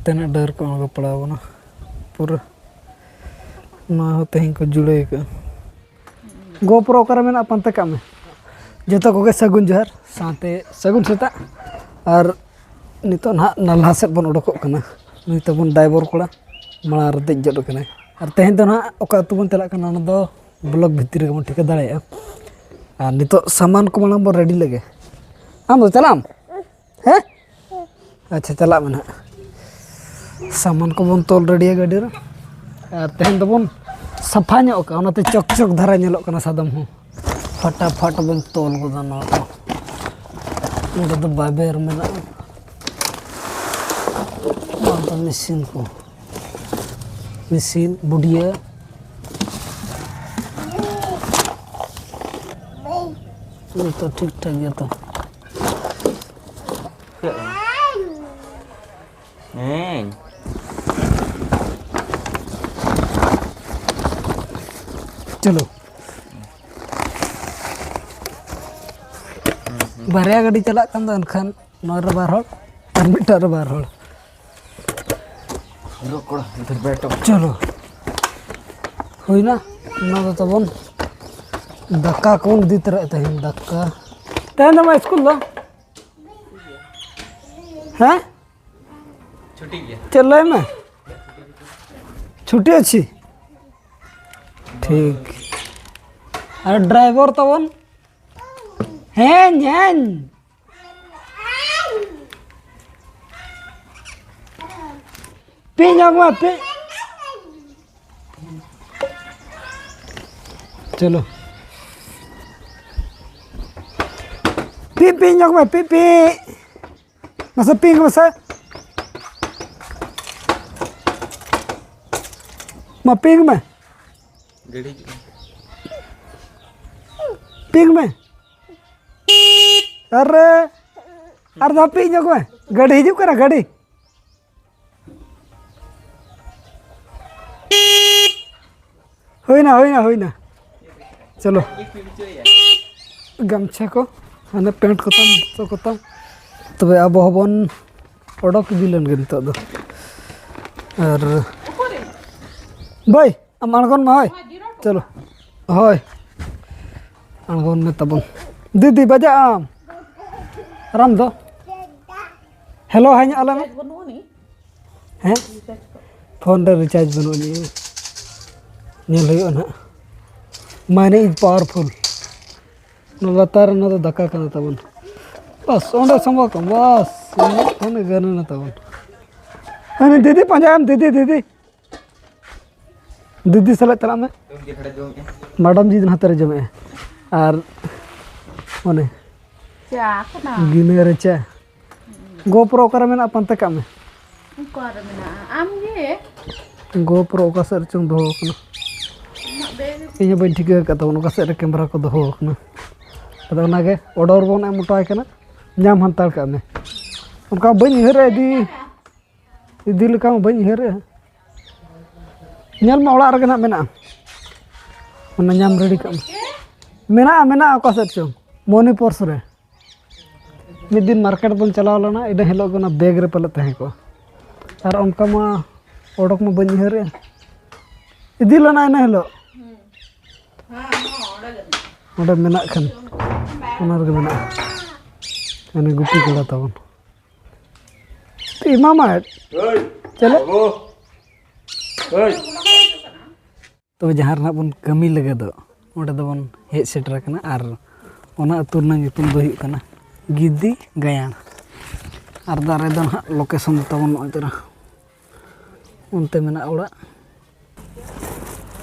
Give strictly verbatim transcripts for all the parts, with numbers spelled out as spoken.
ᱛᱤᱱᱟᱹᱜ ᱰᱟᱹᱨ ᱠᱚ ᱟᱬᱜᱚ ᱯᱟᱲᱟᱣ ᱠᱟᱱᱟ ᱯᱩᱨᱟᱹ᱾ ᱱᱚᱣᱟ ᱦᱚᱸ ᱛᱮᱦᱮᱧ ᱠᱚ ᱡᱩᱲᱟᱹᱣ ᱠᱟᱜᱼᱟ᱾ GoPro ᱚᱠᱟᱨᱮ ᱢᱮᱱᱟᱜᱼᱟ, ᱯᱟᱱᱛᱮ ᱠᱟᱜ ᱢᱮ᱾ ᱡᱚᱛᱚ ᱠᱚᱜᱮ ᱥᱟᱹᱜᱩᱱ ᱡᱚᱦᱟᱨ, ᱥᱟᱶᱛᱮ ᱥᱟᱹᱜᱩᱱ ᱥᱮᱛᱟᱜ᱾ ᱟᱨ ᱱᱤᱛᱚᱜ ᱱᱟᱦᱟᱜ ᱱᱟᱞᱦᱟ ᱥᱮᱫ ᱵᱚᱱ ᱚᱰᱚᱠᱚᱜ ᱠᱟᱱᱟ᱾ ᱱᱩᱭ ᱛᱟᱵᱚᱱ driver ᱠᱚᱲᱟ ᱢᱟᱲᱟᱝ ᱨᱮ ᱫᱮᱡ ᱜᱚᱫ ᱟᱠᱟᱱᱟᱭ᱾ ᱟᱨ ᱛᱮᱦᱮᱧ ᱫᱚ ᱱᱟᱦᱟᱜ ᱚᱠᱟ ᱟᱹᱛᱩ ᱵᱚᱱ ᱪᱟᱞᱟᱜ ᱠᱟᱱᱟ, ᱚᱱᱟ ᱫᱚ vlog ᱵᱷᱤᱛᱤᱨ ᱨᱮᱜᱮ ᱵᱚᱱ ᱴᱷᱤᱠᱟᱹ ᱫᱟᱲᱮᱭᱟᱜᱼᱟ᱾ ᱟᱨ ᱱᱤᱛᱚᱜ ᱥᱟᱢᱟᱱ ᱠᱚ ᱢᱟᱲᱟᱝ ᱵᱚᱱ ready ᱞᱮᱜᱮ᱾ ᱟᱢ ᱫᱚ ᱪᱟᱞᱟᱜ ᱟᱢ? ᱦᱮᱸ? ᱟᱪᱪᱷᱟ, ᱪᱟᱞᱟᱜ ᱢᱮ ᱱᱟᱦᱟᱜ᱾ ᱥᱟᱢᱟᱱ ᱠᱚᱵᱚᱱ ᱛᱚᱞ readyᱟ ᱜᱟᱹᱰᱤ ᱨᱮ᱾ ᱟᱨ ᱛᱮᱦᱮᱧ ᱫᱚᱵᱚᱱ ᱥᱟᱯᱷᱟ ᱧᱚᱜ ᱠᱟᱜᱼᱟ, ᱚᱱᱟᱛᱮ ᱪᱚᱠ ᱪᱚᱠ ᱫᱷᱟᱨᱟ ᱧᱮᱞᱚᱜ ᱠᱟᱱᱟ ᱥᱟᱫᱚᱢ ᱦᱚᱸ᱾ ᱯᱷᱟᱴᱟᱯᱷᱟᱴ ᱵᱚᱱ ᱛᱚᱞ ᱜᱚᱫᱟ ᱱᱚᱣᱟ ᱠᱚ᱾ ᱱᱚᱰᱮ ᱫᱚ ᱵᱟᱵᱮᱨ ᱢᱮᱱᱟᱜᱼᱟ᱾ ᱱᱚᱣᱟ ᱫᱚ ᱢᱮᱥᱤᱱ ᱠᱚ, ᱢᱮᱥᱤᱱ ᱵᱩᱰᱤᱭᱟᱹ᱾ ᱡᱚᱛᱚ ᱴᱷᱤᱠ ᱴᱷᱟᱠ ᱜᱮᱭᱟ ᱛᱚ? ᱦᱮᱸ᱾ ᱪᱚᱞᱚ᱾ ᱵᱟᱨᱭᱟ ᱜᱟᱹᱰᱤ ᱪᱟᱞᱟᱜ ᱠᱟᱱ ᱫᱚ, ᱮᱱᱠᱷᱟᱱ ᱱᱚᱣᱟ ᱨᱮ ᱵᱟᱨ ᱦᱚᱲ ᱟᱨ ᱢᱤᱫᱴᱟᱝ ᱨᱮ ᱵᱟᱨ ᱦᱚᱲ᱾ ᱨᱩᱠ ᱠᱚᱲᱟ, ᱤᱫᱷᱟᱨ ᱵᱮᱴᱷᱚ᱾ ᱪᱚᱞᱚ, ᱦᱩᱭᱱᱟ᱾ ᱚᱱᱟ ᱫᱚ ᱛᱟᱵᱚᱱ ᱫᱟᱠᱟ ᱠᱚᱵᱚᱱ ᱤᱫᱤ ᱛᱚᱨᱟᱭᱮᱫ ᱛᱟᱦᱮᱱ, ᱫᱟᱠᱟ᱾ ᱛᱮᱦᱮᱧ ᱫᱚ ᱟᱢᱟᱜ ᱥᱠᱩᱞ ᱫᱚ? ᱦᱮᱸ? ᱪᱮᱫ ᱞᱟᱹᱭ ᱢᱮ? ᱪᱷᱩᱴᱤ ᱟᱪᱷᱤ? ᱴᱷᱤᱠ᱾ ᱟᱨ driver ᱛᱟᱵᱚᱱ? ᱦᱮᱸ, ᱦᱮᱸ᱾ ᱯᱤ ᱧᱚᱜ ᱢᱮ, ᱯᱤ᱾ ᱪᱚᱞᱚ᱾ ᱯᱤ, ᱯᱤ ᱧᱚᱜ ᱢᱮ, ᱯᱤ, ᱯᱤ᱾ ᱢᱟᱥᱮ ᱯᱤ ᱢᱮᱥᱮ᱾ ᱢᱟ ᱯᱤ ᱢᱮ᱾ ᱜᱟᱹᱰᱤ ᱦᱤᱡᱩᱜ ᱠᱟᱱᱟ᱾ ᱯᱤ ᱢᱮ᱾ ᱟᱨᱮ, ᱟᱨ ᱫᱷᱟᱣ ᱯᱤ ᱧᱚᱜ ᱢᱮ᱾ ᱜᱟᱹᱰᱤ ᱦᱤᱡᱩᱜ ᱠᱟᱱᱟ, ᱜᱟᱹᱰᱤ᱾ ᱦᱩᱭᱱᱟ, ᱦᱩᱭᱱᱟ, ᱦᱩᱭᱱᱟ᱾ ᱪᱚᱞᱚ᱾ ᱜᱟᱢᱪᱷᱟ ᱠᱚ, ᱦᱟᱱᱮ pant ᱠᱚᱛᱟᱢ, ᱫᱚᱛᱚ ᱠᱚᱛᱟᱢ᱾ ᱛᱚᱵᱮ ᱟᱵᱚ ᱦᱚᱸᱵᱚᱱ ᱚᱰᱚᱠ ᱤᱫᱤ ᱞᱮᱱ ᱜᱮ ᱱᱤᱛᱚᱜ ᱫᱚ᱾ ᱟᱨ ᱵᱟᱭ, ᱟᱢ ᱟᱬᱜᱚᱱ ᱢᱮ, ᱦᱳᱭ᱾ ᱪᱚᱞᱚ, ᱦᱳᱭ, ᱟᱬᱜᱚᱱ ᱢᱮ ᱛᱟᱵᱚᱱ᱾ ᱫᱤᱫᱤ, ᱵᱟᱡᱟᱜ ᱟᱢ᱾ ᱟᱨ ᱟᱢ ᱫᱚ? ᱦᱮᱞᱳ, ᱦᱮᱸ, ᱟᱞᱮ ᱢᱮ᱾ ᱵᱟᱹᱱᱩᱜ ᱟᱹᱱᱤᱡ᱾ ᱦᱮᱸ? ᱯᱷᱳᱱ ᱨᱮ ᱨᱤᱪᱟᱨᱡᱽ ᱵᱟᱹᱱᱩᱜ ᱟᱹᱱᱤᱡ᱾ ᱧᱮᱞ ᱦᱩᱭᱩᱜᱼᱟ ᱱᱟᱦᱟᱜ᱾ Money is powerful. ᱚᱱᱟ ᱞᱟᱛᱟᱨ ᱨᱮ ᱚᱱᱟ ᱫᱚ ᱫᱟᱠᱟ ᱠᱟᱱᱟ ᱛᱟᱵᱚᱱ᱾ ᱵᱟᱥ, ᱚᱸᱰᱮ ᱥᱟᱢᱵᱟᱣ ᱠᱟᱜ ᱢᱮ᱾ ᱵᱟᱥ, ᱚᱸᱰᱮ ᱠᱷᱟᱱ ᱜᱮ ᱜᱟᱱ ᱮᱱᱟ ᱛᱟᱵᱚᱱ᱾ ᱦᱟᱹᱱᱤ ᱫᱤᱫᱤ ᱯᱟᱸᱡᱟᱭᱟᱢ, ᱫᱤᱫᱤ, ᱫᱤᱫᱤ᱾ ᱫᱤᱫᱤ ᱥᱟᱞᱟᱜ ᱪᱟᱞᱟᱜ ᱢᱮ᱾ ᱢᱮᱰᱟᱢ ᱡᱤ ᱫᱚ ᱱᱟᱛᱮ ᱨᱮ ᱡᱚᱢᱮᱜᱼᱟ᱾ ᱟᱨ ᱚᱱᱮ ᱪᱟ ᱠᱟᱱᱟ᱾ ᱜᱤᱱᱟᱹ ᱨᱮ ᱪᱟ᱾ GoPro ᱚᱠᱟᱨᱮ ᱢᱮᱱᱟᱜᱼᱟ, ᱯᱟᱱᱛᱮ ᱠᱟᱜ ᱢᱮ᱾ ᱚᱠᱟᱨᱮ ᱢᱮᱱᱟᱜᱼᱟ? ᱟᱢ ᱜᱮ᱾ GoPro ᱚᱠᱟ ᱥᱮᱫ ᱨᱮᱪᱚᱝ ᱫᱚᱦᱚ ᱟᱠᱟᱱᱟ᱾ ᱩᱱᱟᱹᱜ ᱵᱮᱜᱽ᱾ ᱤᱧ ᱦᱚᱸ ᱵᱟᱹᱧ ᱴᱷᱤᱠᱟᱹ ᱟᱠᱟᱫ ᱛᱟᱵᱚᱱ ᱚᱠᱟ ᱥᱮᱫ ᱨᱮ ᱠᱮᱢᱮᱨᱟ ᱠᱚ ᱫᱚᱦᱚ ᱟᱠᱟᱱᱟ᱾ ᱟᱫᱚ ᱚᱱᱟᱜᱮ ᱚᱰᱟᱨ ᱵᱚᱱ ᱮᱢ ᱦᱚᱴᱚ ᱟᱭ ᱠᱟᱱᱟ, ᱧᱟᱢ ᱦᱟᱛᱟᱲ ᱠᱟᱜ ᱢᱮ᱾ ᱚᱱᱠᱟ ᱵᱟᱹᱧ ᱩᱭᱦᱟᱹᱨᱟ ᱤᱫᱤ, ᱤᱫᱤ ᱞᱮᱠᱟ ᱦᱚᱸ ᱵᱟᱹᱧ ᱩᱭᱦᱟᱹᱨᱮᱜᱼᱟ᱾ ᱧᱮᱞ ᱢᱮ, ᱚᱲᱟᱜ ᱨᱮᱜᱮ ᱱᱟᱜ ᱢᱮᱱᱟᱜᱼᱟ, ᱚᱱᱟ ᱧᱟᱢ ᱨᱮᱰᱤ ᱠᱟᱜ ᱢᱮ᱾ ᱢᱮᱱᱟᱜᱼᱟ, ᱢᱮᱱᱟᱜᱼᱟ, ᱚᱠᱟ ᱥᱮᱫ ᱪᱚᱝ, ᱢᱚᱱᱤ ᱯᱚᱨᱥ ᱨᱮ᱾ ᱢᱤᱫ ᱫᱤᱱ ᱢᱟᱨᱠᱮᱴ ᱵᱚᱱ ᱪᱟᱞᱟᱣ ᱞᱮᱱᱟ, ᱤᱱᱟᱹ ᱦᱤᱞᱳᱜ ᱜᱮ ᱚᱱᱟ ᱵᱮᱜᱽ ᱨᱮ ᱯᱟᱞᱮ ᱛᱟᱦᱮᱸ ᱠᱚᱜᱼᱟ᱾ ᱟᱨ ᱚᱱᱠᱟ ᱢᱟ ᱚᱰᱚᱠ ᱢᱟ ᱵᱟᱹᱧ ᱩᱭᱦᱟᱹᱨᱮᱜᱼᱟ᱾ ᱤᱫᱤ ᱞᱮᱱᱟ ᱤᱱᱟᱹ ᱦᱤᱞᱳᱜ᱾ ᱚᱸᱰᱮ ᱢᱮᱱᱟᱜ ᱠᱷᱟᱱ, ᱚᱱᱟ ᱨᱮᱜᱮ ᱢᱮᱱᱟᱜᱼᱟ᱾ ᱦᱟᱱᱮ ᱜᱩᱯᱤ ᱠᱚᱲᱟ ᱛᱟᱵᱚᱱ᱾ ᱛᱤ ᱮᱢᱟᱢᱟᱭ᱾ ᱦᱳᱭ᱾ ᱪᱮᱞᱮ? ᱵᱟᱹᱵᱩ᱾ ᱦᱳᱭ᱾ ᱛᱚᱵᱮ ᱡᱟᱦᱟᱸ ᱨᱮ ᱱᱟᱜ ᱵᱚᱱ ᱠᱟᱹᱢᱤ ᱞᱟᱹᱜᱤᱫᱚᱜ, ᱚᱸᱰᱮ ᱫᱚᱵᱚᱱ ᱦᱮᱡ ᱥᱮᱴᱮᱨ ᱟᱠᱟᱱᱟ᱾ ᱟᱨ ᱚᱱᱟ ᱟᱹᱛᱩ ᱨᱮᱱᱟᱜ ᱧᱩᱛᱩᱢ ᱫᱚ ᱦᱩᱭᱩᱜ ᱠᱟᱱᱟ ᱜᱤᱫᱤ ᱜᱟᱭᱟᱲ᱾ ᱟᱨ ᱫᱟᱨᱮ ᱫᱚ ᱱᱟᱦᱟᱜ ᱞᱳᱠᱮᱥᱚᱱ ᱫᱚ ᱛᱟᱵᱚᱱ ᱱᱚᱜᱼᱚᱭ ᱛᱚᱨᱟ ᱚᱱᱛᱮ ᱢᱮᱱᱟᱜᱼᱟ ᱚᱲᱟᱜ᱾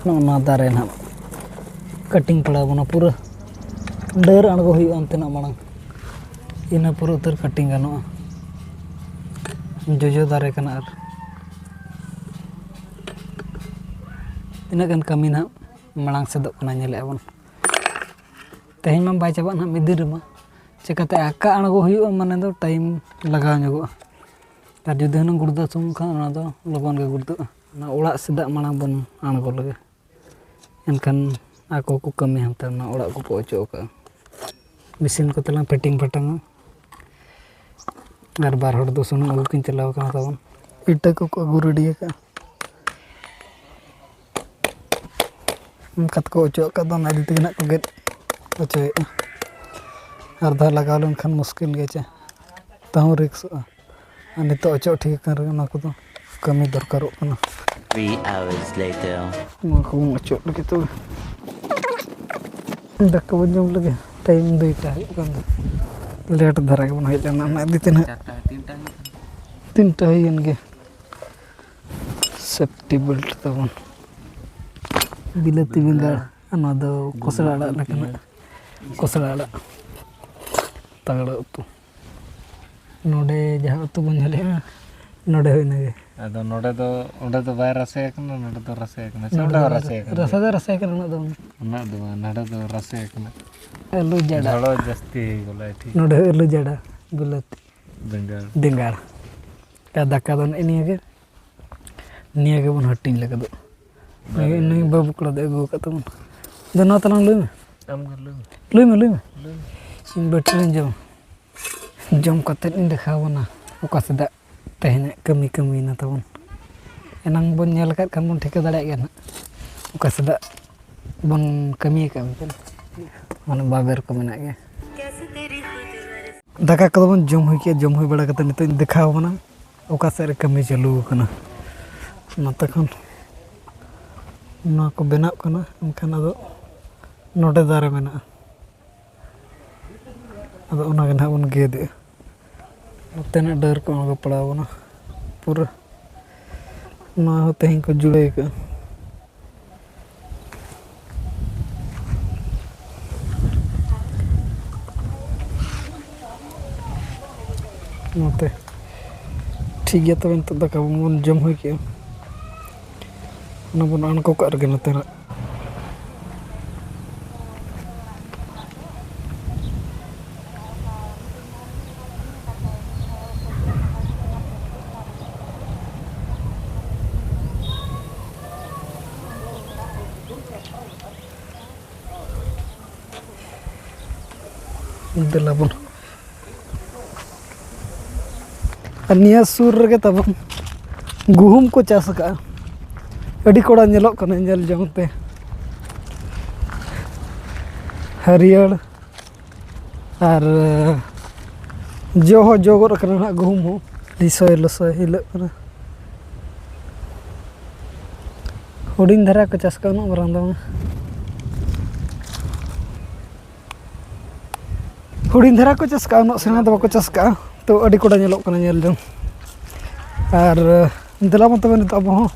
ᱱᱚᱜᱼᱚ ᱱᱚᱣᱟ ᱫᱟᱨᱮ ᱱᱟᱦᱟᱜ ᱠᱟᱴᱤᱝ ᱯᱟᱲᱟᱣ ᱵᱚᱱᱟ, ᱯᱩᱨᱟᱹ ᱰᱟᱹᱨ ᱟᱬᱜᱚ ᱦᱩᱭᱩᱜᱼᱟ ᱚᱱᱛᱮᱱᱟᱜ ᱢᱟᱲᱟᱝ, ᱤᱱᱟᱹ ᱯᱚᱨᱮ ᱩᱛᱟᱹᱨ ᱠᱟᱴᱤᱝ ᱜᱟᱱᱚᱜᱼᱟ᱾ ᱡᱚᱡᱚ ᱫᱟᱨᱮ ᱠᱟᱱᱟ᱾ ᱟᱨ ᱛᱤᱱᱟᱹᱜ ᱜᱟᱱ ᱠᱟᱹᱢᱤ ᱱᱟᱦᱟᱜ ᱢᱟᱲᱟᱝ ᱥᱮᱫᱚᱜ ᱠᱟᱱᱟ, ᱧᱮᱞᱮᱫᱼᱟ ᱵᱚᱱ᱾ ᱛᱮᱦᱮᱧ ᱢᱟ ᱵᱟᱭ ᱪᱟᱵᱟᱜ ᱱᱟᱦᱟᱜ ᱢᱤᱫ ᱫᱤᱱ ᱨᱮᱢᱟ, ᱪᱤᱠᱟᱹᱛᱮ ᱟᱠᱟ ᱟᱬᱜᱚ ᱦᱩᱭᱩᱜᱼᱟ, ᱢᱟᱱᱮ ᱫᱚ ᱴᱟᱭᱤᱢ ᱞᱟᱜᱟᱣ ᱧᱚᱜᱚᱜᱼᱟ᱾ ᱟᱨ ᱡᱩᱫᱤ ᱦᱩᱱᱟᱹᱝ ᱜᱩᱲᱫᱟᱹ ᱥᱩᱢᱩᱝ ᱠᱷᱟᱱ, ᱚᱱᱟ ᱫᱚ ᱞᱚᱜᱚᱱ ᱜᱮ ᱜᱩᱲᱫᱟᱹᱜᱼᱟ᱾ ᱚᱱᱟ ᱚᱲᱟᱜ ᱥᱮᱫᱟᱜ ᱢᱟᱲᱟᱝ ᱵᱚᱱ ᱟᱬᱜᱚ ᱞᱮᱜᱮ, ᱮᱱᱠᱷᱟᱱ ᱟᱠᱚ ᱠᱚ ᱠᱟᱹᱢᱤ ᱦᱟᱱᱛᱮ ᱚᱱᱟ ᱚᱲᱟᱜ ᱠᱚᱠᱚ ᱚᱪᱚᱜ ᱟᱠᱟᱫᱼᱟ᱾ ᱢᱮᱥᱤᱱ ᱠᱚᱛᱮ ᱞᱟᱝ ᱯᱷᱤᱴᱤᱝ ᱯᱷᱟᱴᱟᱝᱟ᱾ ᱟᱨ ᱵᱟᱨ ᱦᱚᱲ ᱫᱚ ᱥᱩᱱᱩᱢ ᱟᱹᱜᱩ ᱠᱤᱱ ᱪᱟᱞᱟᱣ ᱠᱟᱱᱟ ᱛᱟᱵᱚᱱ᱾ ᱤᱴᱟᱹ ᱠᱚᱠᱚ ᱟᱹᱜᱩ ᱨᱮᱰᱤ ᱟᱠᱟᱫᱼᱟ᱾ ᱚᱱᱠᱟ ᱛᱮᱠᱚ ᱚᱪᱚᱜ ᱟᱠᱟᱫ ᱫᱚ, ᱚᱱᱟ ᱤᱫᱤ ᱛᱮᱜᱮ ᱱᱟᱜ ᱠᱚ ᱜᱮᱫ ᱚᱪᱚᱭᱮᱫᱼᱟ᱾ ᱟᱨ ᱫᱷᱟᱣ ᱞᱟᱜᱟᱣ ᱞᱮᱱᱠᱷᱟᱱ ᱢᱩᱥᱠᱤᱞ ᱜᱮᱭᱟ ᱪᱮ, ᱛᱟᱹᱦᱩᱸ ᱨᱤᱠᱥᱚᱜᱼᱟ᱾ ᱟᱨ ᱱᱤᱛᱚᱜ ᱚᱪᱚᱜ ᱴᱷᱤᱠ ᱟᱠᱟᱱ ᱨᱮᱜᱮ ᱚᱱᱟ ᱠᱚᱫᱚ ᱠᱟᱹᱢᱤ ᱫᱚᱨᱠᱟᱨᱚᱜ ᱠᱟᱱᱟ᱾ Three hours later. ᱱᱚᱣᱟ ᱠᱚᱵᱚᱱ ᱚᱪᱚᱜ ᱞᱟᱹᱜᱤᱫ ᱛᱚᱵᱮ᱾ ᱫᱟᱠᱟ ᱵᱚᱱ ᱡᱚᱢ ᱞᱮᱜᱮ, ᱴᱟᱭᱤᱢ ᱫᱩᱭᱴᱟ ᱦᱩᱭᱩᱜ ᱠᱟᱱ ᱫᱚ᱾ ᱞᱮᱴ ᱫᱷᱟᱨᱟ ᱜᱮᱵᱚᱱ ᱦᱮᱡ ᱞᱮᱱᱟ, ᱚᱱᱟ ᱤᱫᱤ ᱛᱮ ᱱᱟᱦᱟᱜ ᱪᱟᱨᱴᱟ ᱛᱤᱱᱴᱟ ᱦᱩᱭᱩᱜ ᱠᱟᱱᱟ᱾ ᱛᱤᱱᱴᱟ ᱦᱩᱭᱮᱱ ᱜᱮ᱾ ᱥᱮᱯᱴᱤ ᱵᱮᱞᱴ ᱛᱟᱵᱚᱱ, ᱵᱤᱞᱟᱹᱛᱤ ᱵᱮᱸᱜᱟᱲ, ᱟᱨ ᱱᱚᱣᱟ ᱫᱚ ᱠᱚᱥᱲᱟ ᱟᱲᱟᱜ ᱞᱮᱠᱟᱱᱟᱜ, ᱠᱚᱥᱲᱟ ᱟᱲᱟᱜ ᱛᱟᱜᱲᱟ ᱩᱛᱩ᱾ ᱱᱚᱰᱮ ᱡᱟᱦᱟᱸ ᱩᱛᱩ ᱵᱚᱱ ᱧᱮᱞᱮᱜᱼᱟ, ᱱᱚᱰᱮ ᱦᱚᱸ ᱤᱱᱟᱹᱜᱮ᱾ ᱟᱫᱚ ᱱᱚᱰᱮ ᱫᱚ, ᱚᱸᱰᱮ ᱫᱚ ᱵᱟᱭ ᱨᱟᱥᱮ ᱠᱟᱱᱟ, ᱱᱚᱰᱮ ᱫᱚ ᱨᱟᱥᱮ ᱠᱟᱱᱟ᱾ ᱥᱮ ᱚᱸᱰᱮ ᱦᱚᱸ ᱨᱟᱥᱮ ᱠᱟᱱᱟ? ᱨᱟᱥᱮ ᱫᱚ ᱨᱟᱥᱮ ᱠᱟᱱᱟ, ᱩᱱᱟᱹᱜ ᱫᱚ ᱵᱟᱝ᱾ ᱩᱱᱟᱹᱜ ᱫᱚ ᱵᱟᱝ, ᱱᱚᱰᱮ ᱫᱚ ᱨᱟᱥᱮ ᱠᱟᱱᱟ᱾ ᱟᱹᱞᱩ ᱡᱟᱰᱟ, ᱡᱷᱚᱲᱚ ᱡᱟᱹᱥᱛᱤ ᱦᱩᱭ ᱜᱚᱞᱟ ᱴᱷᱤᱠ᱾ ᱱᱚᱰᱮ ᱦᱚᱸ ᱟᱹᱞᱩ ᱡᱟᱰᱟ, ᱵᱤᱞᱟᱹᱛᱤ, ᱵᱮᱸᱜᱟᱲ᱾ ᱵᱮᱸᱜᱟᱲ᱾ ᱟᱨ ᱫᱟᱠᱟ ᱫᱚ ᱱᱮᱜᱼᱮ ᱱᱤᱭᱟᱹ ᱜᱮ, ᱱᱤᱭᱟᱹ ᱜᱮᱵᱚᱱ ᱦᱟᱹᱴᱤᱧ ᱞᱟᱹᱜᱤᱫᱚᱜ᱾ ᱱᱩᱭ, ᱱᱩᱭ ᱵᱟᱹᱵᱩ ᱠᱚᱲᱟ ᱫᱚ ᱟᱹᱜᱩ ᱟᱠᱟᱫ ᱛᱟᱵᱚᱱ᱾ ᱫᱮᱱᱟ ᱛᱟᱞᱟᱝ ᱞᱟᱹᱭ ᱢᱮ, ᱟᱢ ᱜᱮ ᱞᱟᱹᱭ ᱢᱮ᱾ ᱞᱟᱹᱭ ᱢᱮ, ᱞᱟᱹᱭ ᱢᱮ᱾ ᱞᱟᱹᱭ ᱢᱮ᱾ ᱤᱧ ᱵᱟᱹᱴᱤ ᱨᱤᱧ ᱡᱚᱢᱟ᱾ ᱡᱚᱢ ᱠᱟᱛᱮᱫ ᱤᱧ ᱫᱮᱠᱷᱟᱣ ᱟᱵᱚᱱᱟ ᱚᱠᱟ ᱥᱮᱫᱟᱜ ᱛᱮᱦᱮᱧᱟᱜ ᱠᱟᱹᱢᱤ ᱠᱟᱹᱢᱤᱭᱮᱱᱟ ᱛᱟᱵᱚᱱ᱾ ᱮᱱᱟᱝ ᱵᱚᱱ ᱧᱮᱞ ᱟᱠᱟᱫ ᱠᱷᱟᱱ ᱵᱚᱱ ᱴᱷᱤᱠᱟᱹ ᱫᱟᱲᱮᱭᱟᱜ ᱜᱮᱭᱟ ᱱᱟᱦᱟᱜ ᱚᱠᱟ ᱥᱮᱫᱟᱜ ᱵᱚᱱ ᱠᱟᱹᱢᱤ ᱟᱠᱟᱫ ᱢᱮᱱᱛᱮ᱾ ᱢᱟᱱᱮ ᱵᱟᱵᱮᱨ ᱠᱚ ᱢᱮᱱᱟᱜ ᱜᱮᱭᱟ᱾ ᱫᱟᱠᱟ ᱠᱚᱫᱚ ᱵᱚᱱ ᱡᱚᱢ ᱦᱩᱭ ᱠᱮᱜᱼᱟ᱾ ᱡᱚᱢ ᱦᱩᱭ ᱵᱟᱲᱟ ᱠᱟᱛᱮᱫ ᱱᱤᱛᱚᱜ ᱤᱧ ᱫᱮᱠᱷᱟᱣ ᱟᱵᱚᱱᱟ ᱚᱠᱟ ᱥᱮᱫ ᱨᱮ ᱠᱟᱹᱢᱤ ᱪᱟᱹᱞᱩ ᱟᱠᱟᱱᱟ᱾ ᱱᱚᱛᱮ ᱠᱷᱚᱱ ᱱᱚᱣᱟ ᱠᱚ ᱵᱮᱱᱟᱜ ᱠᱟᱱᱟ, ᱮᱱᱠᱷᱟᱱ ᱟᱫᱚ ᱱᱚᱰᱮ ᱫᱟᱨᱮ ᱢᱮᱱᱟᱜᱼᱟ᱾ ᱟᱫᱚ ᱚᱱᱟᱜᱮ ᱱᱟᱦᱟᱜ ᱵᱚᱱ ᱜᱮᱫᱮᱜᱼᱟ᱾ ᱱᱚᱛᱮᱱᱟᱜ ᱰᱟᱹᱨ ᱠᱚ ᱟᱬᱜᱚ ᱯᱟᱲᱟᱣ ᱟᱵᱚᱱᱟ ᱯᱩᱨᱟᱹ᱾ ᱱᱚᱣᱟ ᱦᱚᱸ ᱛᱮᱦᱮᱧ ᱠᱚ ᱡᱩᱲᱟᱹᱣ ᱠᱟᱜᱼᱟ᱾ ᱱᱚᱛᱮ ᱴᱷᱤᱠ ᱜᱮᱭᱟ, ᱛᱚᱵᱮ ᱱᱤᱛᱚᱜ ᱫᱟᱠᱟ ᱵᱚᱱ ᱡᱚᱢ ᱦᱩᱭ ᱠᱮᱜᱼᱟ, ᱚᱱᱟ ᱵᱚᱱ ᱟᱬᱜᱚ ᱠᱟᱜ ᱨᱮᱜᱮ ᱱᱚᱛᱮᱱᱟᱜ᱾ ᱫᱮᱞᱟ ᱵᱚᱱ᱾ ᱟᱨ ᱱᱤᱭᱟᱹ ᱥᱩᱨ ᱨᱮᱜᱮ ᱛᱟᱵᱚᱱ ᱜᱩᱦᱩᱢ ᱠᱚ ᱪᱟᱥ ᱟᱠᱟᱫᱼᱟ᱾ ᱟᱹᱰᱤ ᱠᱚᱲᱟ ᱧᱮᱞᱚᱜ ᱠᱟᱱᱟ ᱧᱮᱞ ᱡᱚᱝ ᱛᱮ, ᱦᱟᱹᱨᱭᱟᱹᱲ᱾ ᱟᱨ ᱡᱚ ᱦᱚᱸ ᱡᱚ ᱜᱚᱫ ᱟᱠᱟᱱᱟ ᱱᱟᱦᱟᱜ, ᱜᱩᱦᱩᱢ ᱦᱚᱸ ᱞᱤᱥᱚᱭ ᱞᱚᱥᱚᱭ ᱦᱤᱞᱟᱹᱜ ᱠᱟᱱᱟ᱾ ᱦᱩᱰᱤᱧ ᱫᱷᱟᱨᱟ ᱠᱚ ᱪᱟᱥ ᱠᱟᱜᱼᱟ, ᱩᱱᱟᱹᱜ ᱢᱟᱨᱟᱝ ᱫᱚ ᱵᱟᱝ᱾ ᱦᱩᱰᱤᱧ ᱫᱷᱟᱨᱟ ᱠᱚ ᱪᱟᱥ ᱠᱟᱜᱼᱟ, ᱩᱱᱟᱹᱜ ᱥᱮᱬᱟ ᱫᱚ ᱵᱟᱠᱚ ᱪᱟᱥ ᱠᱟᱜᱼᱟ᱾ ᱛᱚ ᱟᱹᱰᱤ ᱠᱚᱰᱟ ᱧᱮᱞᱚᱜ ᱠᱟᱱᱟ ᱧᱮᱞ ᱡᱚᱝ᱾ ᱟᱨ ᱫᱮᱞᱟ ᱵᱚᱱ ᱛᱚᱵᱮ ᱱᱤᱛᱚᱜ ᱟᱵᱚ ᱦᱚᱸ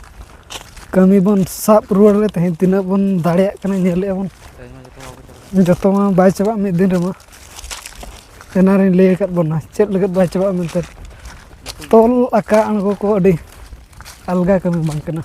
ᱠᱟᱹᱢᱤ ᱵᱚᱱ ᱥᱟᱵ ᱨᱩᱣᱟᱹᱲ ᱨᱮ, ᱛᱮᱦᱮᱧ ᱛᱤᱱᱟᱹᱜ ᱵᱚᱱ ᱫᱟᱲᱮᱭᱟᱜ ᱠᱟᱱᱟ ᱧᱮᱞᱮᱫᱼᱟ ᱵᱚᱱ᱾ ᱡᱚᱛᱚ ᱢᱟ ᱵᱟᱭ ᱪᱟᱵᱟᱜ ᱢᱤᱫ ᱫᱤᱱ ᱨᱮᱢᱟ᱾ ᱮᱱᱟᱱ ᱨᱤᱧ ᱞᱟᱹᱭ ᱟᱠᱟᱫ ᱵᱚᱱᱟ ᱪᱮᱫ ᱞᱟᱹᱜᱤᱫ ᱵᱟᱭ ᱪᱟᱵᱟᱜᱼᱟ ᱢᱮᱱᱛᱮ᱾ ᱛᱚᱞ ᱟᱠᱟ ᱟᱬᱜᱚ ᱠᱚ ᱟᱹᱰᱤ ᱟᱞᱜᱟ ᱠᱟᱹᱢᱤ ᱵᱟᱝ ᱠᱟᱱᱟ᱾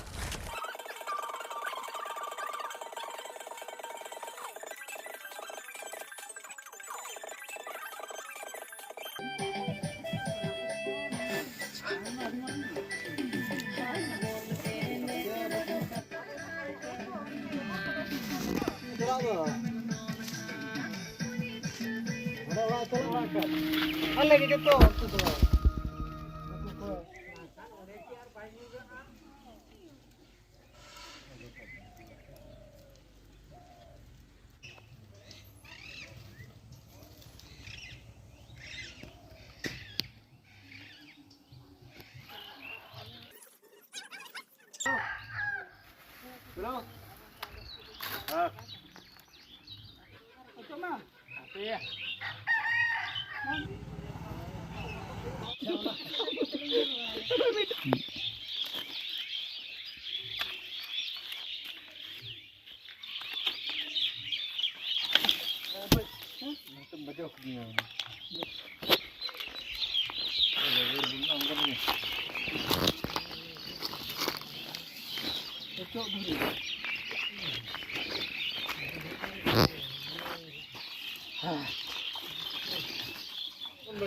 ᱟᱞᱮ ᱜᱮ ᱡᱚᱛᱚ ᱩᱱᱠᱩ ᱫᱚ᱾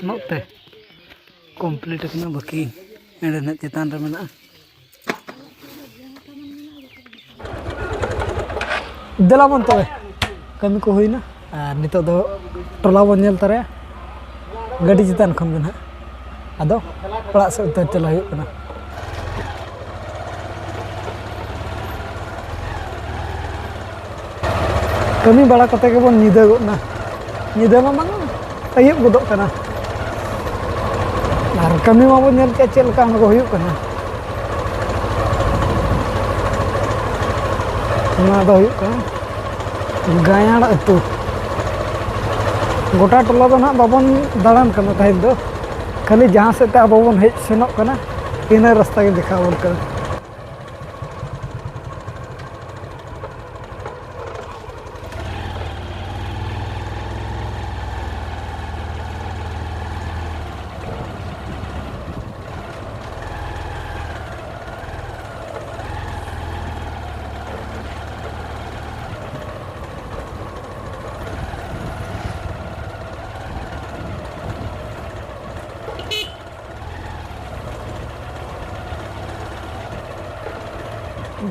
ᱱᱚᱛᱮ ᱠᱚᱢᱯᱞᱤᱴ ᱟᱠᱟᱱᱟ, ᱵᱟᱹᱠᱤ ᱮᱸᱰᱮ ᱱᱟᱜ ᱪᱮᱛᱟᱱ ᱨᱮ ᱢᱮᱱᱟᱜᱼᱟ᱾ ᱫᱮᱞᱟ ᱵᱚᱱ ᱛᱚᱵᱮ, ᱠᱟᱹᱢᱤ ᱠᱚ ᱦᱩᱭᱱᱟ ᱟᱨ ᱱᱤᱛᱚᱜ ᱫᱚ ᱴᱚᱞᱟ ᱵᱚᱱ ᱧᱮᱞ ᱛᱟᱨᱟᱭᱟ ᱜᱟᱹᱰᱤ ᱪᱮᱛᱟᱱ ᱠᱷᱚᱱ ᱜᱮ ᱱᱟᱦᱟᱜ᱾ ᱟᱫᱚ ᱚᱲᱟᱜ ᱥᱮᱫ ᱩᱛᱟᱹᱨ ᱪᱟᱞᱟᱜ ᱦᱩᱭᱩᱜ ᱠᱟᱱᱟ᱾ ᱠᱟᱹᱢᱤ ᱵᱟᱲᱟ ᱠᱟᱛᱮ ᱜᱮᱵᱚᱱ ᱧᱤᱫᱟᱹ ᱜᱚᱫ ᱱᱟ᱾ ᱧᱤᱫᱟᱹ ᱢᱟ ᱵᱟᱝ, ᱟᱹᱭᱩᱵ ᱜᱚᱫᱚᱜ ᱠᱟᱱᱟ᱾ ᱟᱨ ᱠᱟᱹᱢᱤ ᱢᱟᱵᱚᱱ ᱧᱮᱞ ᱠᱮᱫ ᱪᱮᱫ ᱞᱮᱠᱟ ᱚᱱᱟ ᱠᱚ ᱦᱩᱭᱩᱜ ᱠᱟᱱᱟ᱾ ᱱᱚᱣᱟ ᱫᱚ ᱦᱩᱭᱩᱜ ᱠᱟᱱᱟ ᱜᱟᱭᱟᱲ ᱟᱹᱛᱩ᱾ ᱜᱚᱴᱟ ᱴᱚᱞᱟ ᱫᱚ ᱱᱟᱦᱟᱜ ᱵᱟᱵᱚᱱ ᱫᱟᱬᱟᱱ ᱠᱟᱱᱟ ᱛᱟᱦᱮᱸᱫ ᱫᱚ, ᱠᱷᱟᱹᱞᱤ ᱡᱟᱦᱟᱸ ᱥᱮᱫ ᱛᱮ ᱟᱵᱚ ᱵᱚᱱ ᱦᱮᱡ ᱥᱮᱱᱚᱜ ᱠᱟᱱᱟ, ᱤᱱᱟᱹ ᱨᱟᱥᱛᱟ ᱜᱮ ᱫᱮᱠᱷᱟᱣ ᱟᱵᱚᱱ ᱠᱟᱱᱟ᱾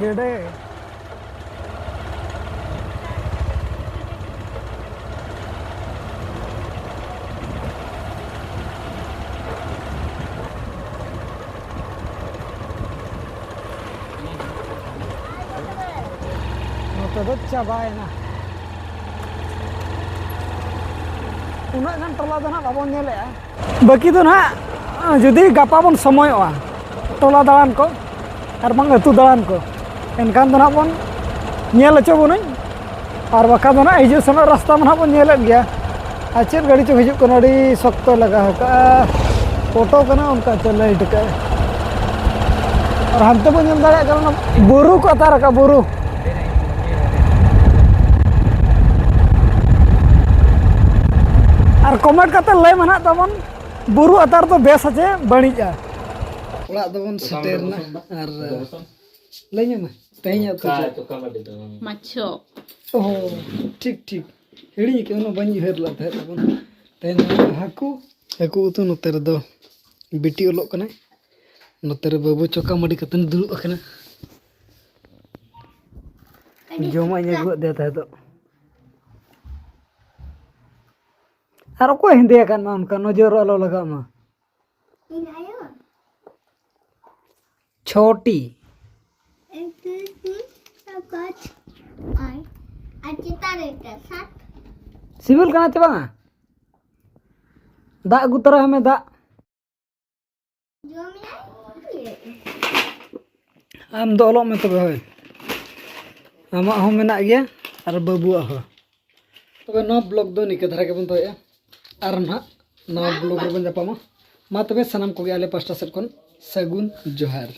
ᱜᱮᱰᱮ᱾ ᱱᱚᱛᱮ ᱫᱚ ᱪᱟᱵᱟᱭᱮᱱᱟ᱾ ᱩᱱᱟᱹᱜ ᱜᱟᱱ ᱴᱚᱞᱟ ᱫᱚ ᱱᱟᱦᱟᱜ ᱵᱟᱵᱚᱱ ᱧᱮᱞᱮᱜᱼᱟ᱾ ᱵᱟᱹᱠᱤ ᱫᱚ ᱱᱟᱦᱟᱜ ᱡᱩᱫᱤ ᱜᱟᱯᱟ ᱵᱚᱱ ᱥᱚᱢᱚᱭᱚᱜᱼᱟ ᱴᱚᱞᱟ ᱫᱟᱬᱟᱱ ᱠᱚ ᱟᱨ ᱵᱟᱝ ᱟᱹᱛᱩ ᱫᱟᱬᱟᱱ ᱠᱚ, ᱮᱱᱠᱷᱟᱱ ᱫᱚ ᱱᱟᱦᱟᱜ ᱵᱚᱱ ᱧᱮᱞ ᱦᱚᱪᱚ ᱵᱚᱱᱟᱹᱧ᱾ ᱟᱨ ᱵᱟᱠᱷᱟᱱ ᱫᱚ ᱱᱟᱦᱟᱜ ᱦᱤᱡᱩᱜ ᱥᱮᱱᱚᱜ ᱨᱟᱥᱛᱟ ᱢᱟ ᱱᱟᱦᱟᱜ ᱵᱚᱱ ᱧᱮᱞᱮᱫ ᱜᱮᱭᱟ᱾ ᱟᱨ ᱪᱮᱫ ᱜᱟᱹᱰᱤ ᱪᱚ ᱦᱤᱡᱩᱜ ᱠᱟᱱᱟ, ᱟᱹᱰᱤ ᱥᱚᱠᱛᱚᱭ ᱞᱟᱜᱟ ᱟᱠᱟᱫᱼᱟ᱾ ᱚᱴᱳ ᱠᱟᱱᱟ, ᱚᱱᱠᱟ ᱪᱚ ᱞᱟᱭᱤᱴ ᱟᱠᱟᱫᱼᱟᱭ᱾ ᱟᱨ ᱦᱟᱱᱛᱮ ᱵᱚᱱ ᱧᱮᱞ ᱫᱟᱲᱮᱭᱟᱜ ᱠᱟᱱᱟ, ᱚᱱᱟ ᱵᱩᱨᱩ ᱠᱚ ᱟᱛᱟᱨ ᱟᱠᱟᱫ, ᱵᱩᱨᱩ᱾ ᱟᱨ ᱠᱚᱢᱮᱱᱴ ᱠᱟᱛᱮ ᱞᱟᱹᱭ ᱢᱮ ᱱᱟᱦᱟᱜ ᱛᱟᱵᱚᱱ, ᱵᱩᱨᱩ ᱟᱛᱟᱨ ᱫᱚ ᱵᱮᱥᱟ ᱪᱮ ᱵᱟᱹᱲᱤᱡᱼᱟ? ᱚᱲᱟᱜ ᱫᱚᱵᱚᱱ ᱥᱮᱴᱮᱨ ᱮᱱᱟ᱾ ᱟᱨ ᱞᱟᱹᱭ ᱧᱚᱜ ᱢᱮ, ᱛᱮᱦᱮᱧᱟᱜ ᱩᱛᱩ ᱪᱮᱫ? ᱢᱟᱪᱷᱚ᱾ ᱚ, ᱴᱷᱤᱠ, ᱴᱷᱤᱠ᱾ ᱦᱤᱲᱤᱧ ᱟᱠᱟᱫ, ᱩᱱᱟᱹᱜ ᱵᱟᱹᱧ ᱩᱭᱦᱟᱹᱨ ᱞᱮᱫ ᱛᱟᱦᱮᱸᱫ ᱛᱟᱵᱚᱱ᱾ ᱛᱮᱦᱮᱧ ᱫᱚ ᱦᱟᱹᱠᱩ, ᱦᱟᱹᱠᱩ ᱩᱛᱩ᱾ ᱱᱚᱛᱮ ᱨᱮᱫᱚ ᱵᱤᱴᱤ ᱚᱞᱚᱜ ᱠᱟᱱᱟᱭ, ᱱᱚᱛᱮ ᱨᱮ ᱵᱟᱹᱵᱩ ᱪᱚᱠᱟ ᱢᱟᱹᱰᱤ ᱠᱟᱛᱮ ᱫᱩᱲᱩᱵ ᱟᱠᱟᱱᱟ᱾ ᱡᱚᱢᱟᱜ ᱤᱧ ᱟᱹᱜᱩᱣᱟᱫ ᱫᱮᱭᱟ ᱛᱟᱦᱮᱸ ᱫᱚ᱾ ᱟᱨ ᱚᱠᱚᱭ ᱦᱮᱸᱫᱮ ᱟᱠᱟᱱ ᱢᱟ ᱚᱱᱠᱟ, ᱱᱚᱡᱚᱨ ᱟᱞᱚ ᱞᱟᱜᱟᱜ ᱢᱟ᱾ ᱤᱧ ᱟᱭᱳ᱾ ᱪᱷᱚᱴᱤ᱾ ᱮᱠ, ᱫᱩᱭ, ᱛᱤᱱ, ᱪᱟᱨ, ᱯᱟᱸᱪ, ᱪᱷᱚᱭ᱾ ᱪᱮᱛᱟᱱ ᱨᱮ ᱢᱤᱫᱴᱟᱝ ᱥᱟᱛ᱾ ᱥᱤᱵᱤᱞ ᱠᱟᱱᱟ ᱪᱮ ᱵᱟᱝᱟ? ᱫᱟᱜ ᱟᱹᱜᱩ ᱛᱚᱨᱟᱭ ᱢᱮ, ᱫᱟᱜ᱾ ᱡᱚᱢ ᱢᱮ᱾ ᱟᱢ ᱫᱚ ᱚᱞᱚᱜ ᱢᱮ ᱛᱚᱵᱮ, ᱦᱳᱭ᱾ ᱟᱢᱟᱜ ᱦᱚᱸ ᱢᱮᱱᱟᱜ ᱜᱮᱭᱟ ᱟᱨ ᱵᱟᱹᱵᱩᱣᱟᱜ ᱦᱚᱸ᱾ ᱛᱚᱵᱮ ᱱᱚᱣᱟ ᱵᱞᱚᱜ ᱫᱚ ᱱᱤᱝᱠᱟᱹ ᱫᱷᱟᱨᱟ ᱜᱮᱵᱚᱱ ᱫᱚᱦᱚᱭᱮᱫᱼᱟ᱾ ᱟᱨ ᱱᱟᱦᱟᱜ ᱱᱟᱣᱟ ᱵᱞᱚᱜ ᱨᱮᱵᱚᱱ ᱧᱟᱯᱟᱢᱟ᱾ ᱢᱟ ᱛᱚᱵᱮ ᱥᱟᱱᱟᱢ ᱠᱚᱜᱮ ᱟᱞᱮ ᱯᱟᱥᱴᱟ ᱥᱮᱫ ᱠᱷᱚᱱ ᱥᱟᱹᱜᱩᱱ ᱡᱚᱦᱟᱨ᱾